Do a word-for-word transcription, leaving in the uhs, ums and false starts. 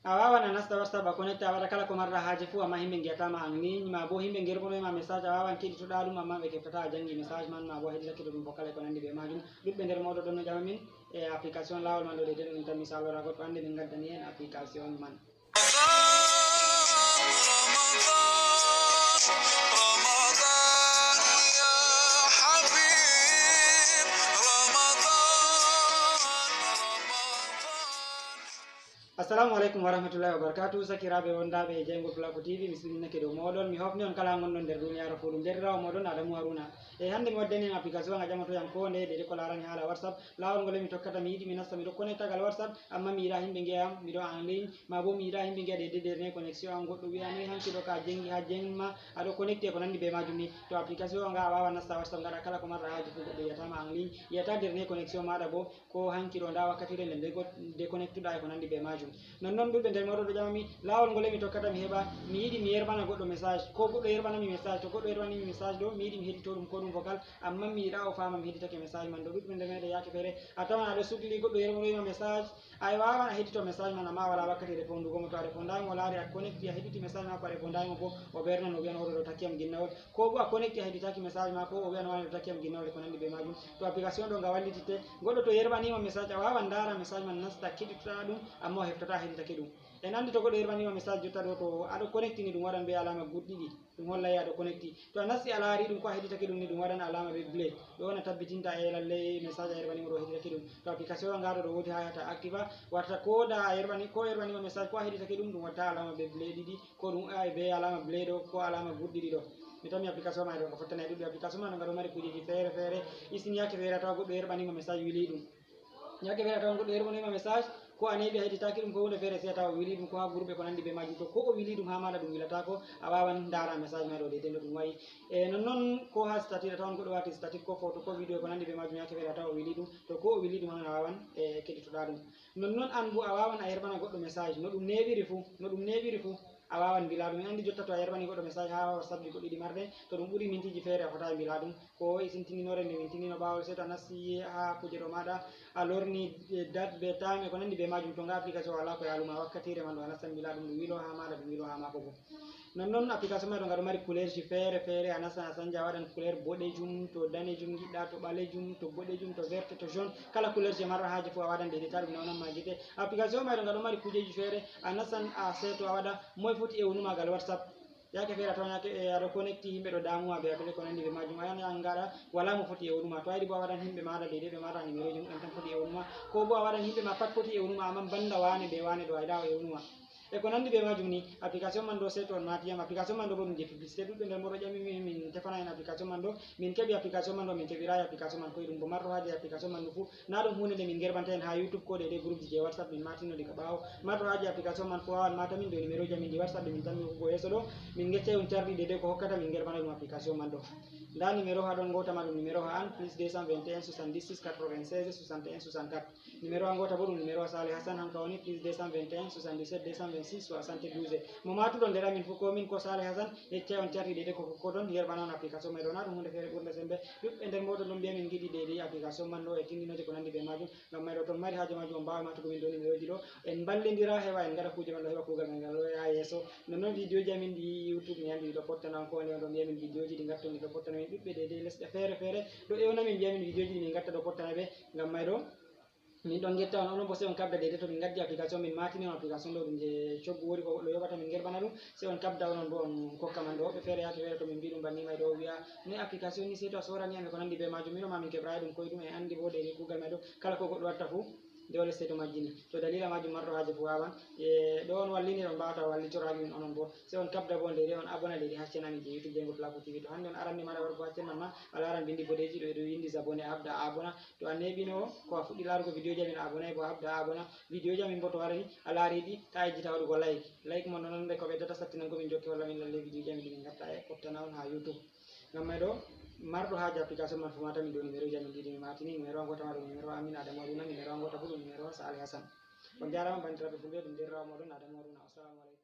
A wawan a nasta WhatsApp a connecte a waɗa kala ko marɗa haaje fuu, amma himɓe ngiyatama en ligne, ma bo himɓe ngerɓonoyma message a wawan keɗitoɗa ɗum, amma ɓe keɓtata a jangi message man, ma bo a heɗitake to ɗum vocal e ko nandi be majum. Ɗuɗɓe nder mawɗo ɗon no ƴama min e application lawol man ɗo de den ɗum tan misal wara goɗɗo ande min gaddani en application man. Assalamu aleykum warahmatullahi wabarakatuh. Sakiraaɓe wondaaɓe e jeyngol Pulaaku T V, mi salminake dow mooɗon. Mi hofni on kala ngonɗon nder duniyaaru fuu. Ɗum deerɗiraawo mooɗon Adamu Haruna. E hannde mi waddani en application a ƴamoto yam ko nde dede ko laarani haala WhatsApp. Laawol ngol mi tokkata, mi yiɗi mi nasta, miɗo connectagal WhatsApp, amma mi yiɗa himɓe ngiya yam, miɗo en ligne, ma bo mi yiɗa himɓe ngiya dede dernier connexion am. Goɗɗo wiya noy hanki ɗo ka jengi ha jengma, aɗo connecté ko nandi be majum ni. To application nga a wawa nasta WhatsApp, ngaɗa kala ko marɗa haaji fuu, goɗɗo yiyatama en ligne, yiyata dernier connexion maɗa bo. Ko hanki ɗo, nda wakkatire nde nde go-, déconnectuɗa e ko nandi be majum. Non non ɗuɗɓe nder mawɗo ɗo ƴamami, laawol ngol mi tokkata mi heɓa, mi yiɗi mi yerɓana goɗɗo message, ko goɗɗo yerɓanami message, to goɗɗo yerɓanimi message ɗo, mi yiɗi mi heɗito ɗum ko ɗum vocal, amma mi yiɗa o faama mi heɗitake message man ɗo. Ɗuɗɓe nder meɗen yaake feere, a tawan aɗa sukli goɗɗo yerɓanoyima message, a wawan a heɗito message man, amma a wala wakkati repondugo mo. To a repondaymo, o laari a connecti, a heɗiti message mako, a repondaymo bo, o bernan, o wiyan oɗo ɗo takkiyam ginnawol. Ko bo a connecti a heɗitaki message mako, o wiyan wani ɗo takkiyam ginnawol e ko nandi be majum. To application ɗo nga wallititte, goɗɗo to yerɓanima message, a wawan ndara message man nasta keɗitoɗa ɗum, amma o heftata a heɗitake ɗum. En andi to goɗɗo yerɓanima message jotta ɗo, to aɗo connecti ni ɗum waɗan be alama goɗɗi ɗiɗi, ɗum hollay aɗo connecti. To a nasti a laari ɗum ko a heɗitake ɗum ni ɗum waɗan alama be bleu. Ɗo on a tabbitinta e lallay message a yerɓanimo ɗo heɗitake ɗum. To application nga ɗo ɗo wodi ha yahata activa, warta ko da a yerɓani, ko yerɓanima message ko a heɗitake ɗum, ɗum watta alama be bleu ɗiɗi. Ko ɗum ay be alama bleu ɗo, ko alama goɗɗi ɗiɗo. Mi tammi application ma ɗo ko fottana e ɗuɗɗi application ma ɗo, nga ɗo mari kujeji feere feere. Isin yake feere a tawa goɗɗo yerɓanima message wili ɗum. Yake feere a tawa goɗɗo yerɓanima message, ko a neeɓi a heɗitaki ɗum ko hunde feere, si a tawa o wili ɗum ko ha groupe ko nandi be majum. To ko o wili ɗum ha maɗa ɗum wilatako, a wawan ndara message ma ɗo de no ɗum wayi. E non non ko ha statut a tawan goɗɗo wati statut ko photo ko vidéo ko nandi be majum, yake feere a tawa o wili ɗum. To ko o wili ɗum han a wawan e keɗitoɗa ɗum. Non non an bo a wawan a yerɓana goɗɗo message no ɗum neeɓiri fu, no ɗum neeɓiri fu. A wawan mbila ɗum. En andi jotta to a yerɓani goɗɗo message ha WhatsApp ji goɗɗi ɗi marɗen, to ɗum ɓuri mintiji feere a fotai mbila ɗum. Ko e sintininoore nde min tinino ɓawo, sey to a nasti ha kuje ɗo maɗa, a lorni, eh, date be time e ko nandi be majum. To nga application wala ko yaluma wakkatire man ɗo a nastan mbila ɗum, ɗum wilo ha maɗa, ɗum wilo ha mako bo. Non non application ma ɗo nga ɗo mari couleur ji feere feere, a nastan a sanja, a waɗan couleur boɗejum, to danejum giɗɗa, to ɓalejum, to boɗejum, to verte, to jaune, kala couleur je marɗa haaje fu a waɗan, dede ta ɗum nawnan ma gite. Application ma ɗo nga ɗo mari kujeji feere, a nastan a seeto a waɗa moy foti e wonuma gal WhatsApp. Yake feere a tawan yake, eh, aɗo connecti himɓe ɗo damuwa be appelé ko nandi be majum, a yan yan ngaɗa wala mo foti e wonuma. To a yiɗi bo a waɗan himɓe maɗa dede ɓe marɗa numéro ji muɗum tan foti e wonuma, ko bo a waɗan himɓe ma pat foti e wonuma, amma banda wane be wane ɗo a yiɗa o e wonuma. E ko nandi be majum ni, application man ɗo sey to on matiyam, application man ɗo bo ɗum je publicité, ɗuɗɓe nder moɗo ƴami min, min tefana en application man ɗo, min keɓi application man ɗo, min keɓirayi application man koye ɗum, bo marɗo haaje application man ɗo fu, na ɗum hunde nde min gerbanta en ha YouTube ko dede groupe ji je WhatsApp min matino diga ɓawo. Marɗo haaje application man fu wawan mata min dow numéro ji amin je WhatsApp ɗe min tammi hokkugo yeso ɗo, min geccay on cardi dede ko hokkata min gerbana ɗum application man ɗo. Nda numéro ha ɗon, ngota ma ɗum numéro ha an, plus deux cent vingt et un soixante-dix-six quatre-vingt-seize soixante et un soixante-quatre. Numéro a ngota bo ɗum numéro a Sale Hassan, hanka woni plus deux cent vingt et un soixante-dix-sept deux cent vingt-six soixante-douze. Mo matuɗon nder amin fu ko min ko Sale Hassan, yeccay on cardi dede ko kokkoton, yerɓana on application mai ɗo, na ɗum hunde feere ɓurde sembe. Ɗuɗɓe nder moɗon ɗon mbiya min giɗi dede application man ɗo e tindinoje ko nandi be majum. Ngam mai ɗo ton mari haaje majum on mbawa matugo min ɗo numéro ji ɗo. En mballidira heɓa en ngaɗa kuje man ɗo heɓa kugal men ngal ɗo yaha yeso. Non non vidéo ji amin ɗi YouTube mi andi ɗo fottana on ko woni on ɗo mbiya min vidéo ji ɗi ngatton ɗi ɗo fottana min ɗuɗɓe dede lesɗe feere feere. Ɗo ewna min mbiya min vidéo ji ɗi min ngatta ɗo fottana ɓe. Ngam mai ɗo min ɗon ngetta on, onon bo sey on kabda dede to min gaddi application min matini on application ɗo ɗum je coggu woni ko goɗɗo yoɓata min gerbana ɗum, sey on kabda onon bo on kokka man ɗo woɓɓe feere yake feere to min mbi ɗum banni mai ɗo wiya noy application ni sey to a sorani amin ko nandi be majum, mino ma min keɓrayi ɗum koye ɗum en andi bo dede kugal mai ɗo kala ko goɗɗo watta fu dole sey to majjini. To dalila majum marɗo haaje fu wawan e ɗo on wallini ɗon mbawata wallitoraki min onon bo sey on kabda bo dede on abona dede ha chaîne amin je YouTube Dieyngo Pulaaku T V. To hande on aranni maɗa wargo ha chaîne man ma a laran bindi boɗeji ɗo e ɗo windi s'abonner, a habda a abona. To a neeɓino ko a fuɗɗi laarugo vidéo ji amin a abonay bo a habda a abona. Vidéo ji amin bo to warani a laari ɗi ta yejjita waɗugo like. Like mon non ɓe ko ɓeddata sattinango min jokki holla min lalle vidéo ji amin ɗi min gatta e fottana on ha YouTube. Ngam mai ɗo marɗo haaje application man fu mata min ɗo numéro ji amin ɗiɗi mi matini, numéro a ngota ma ɗum numéro amin Adamu Haruna, numéro a ngota bo ɗum numéro a Sale Hassan. On jarama bandiraɓe fulɓe, ɗum deerɗiraawo moɗon Adamu Haruna. Assalamu aleykum.